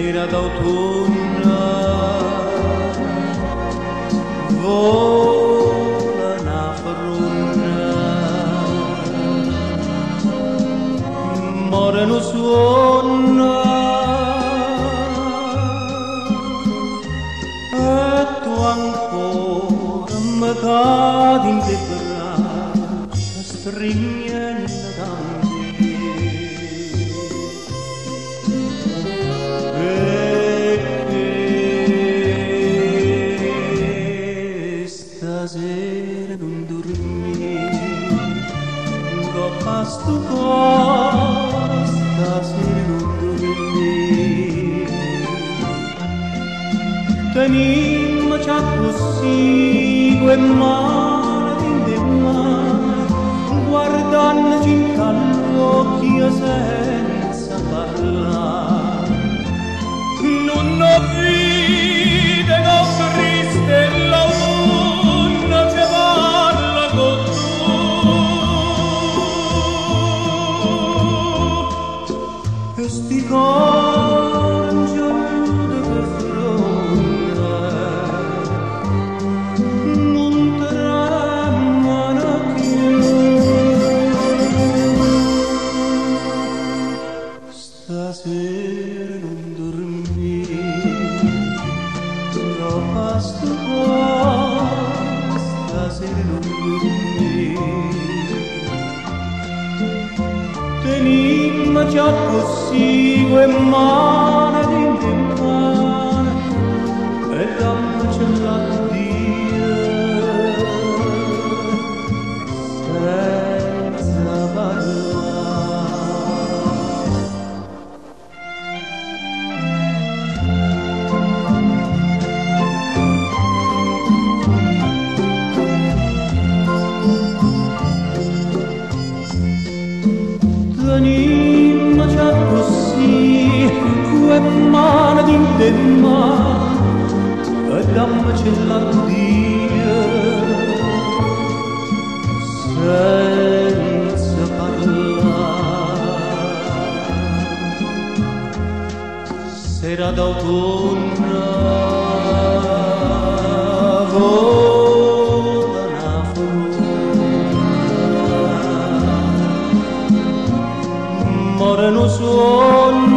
Sera d'autunno vola 'na fronna, more 'nu suonno e tu ancora me cadi 'int' 'e braccia strignennete a me. Pecché stasera nun durmì 'Ncopp' a 'stu core stasera nun durmì Tenimmoce accussì cu 'e mmane dint' 'e mmane guardannoce 'int' a ll'uocchie senza parlà. Nun 'o vide ca 'o Cristo 'e ll'autunno ce parla cu tu? E 'sti core 'ngiallute pe' fronne nun tremmano cchiù. Stasera nun durmì 'Ncopp' a 'stu core stasera nun durmì Tenimmoce accussì cu 'e mmane dint' 'e mmane e dammoce l'addio senza parlà. Tenimmoce accussì cu 'e mmane dint' 'e mmane e dammoce l'addio senza parlà. Sera d'autunno vola 'na fronna, more 'nu suonno.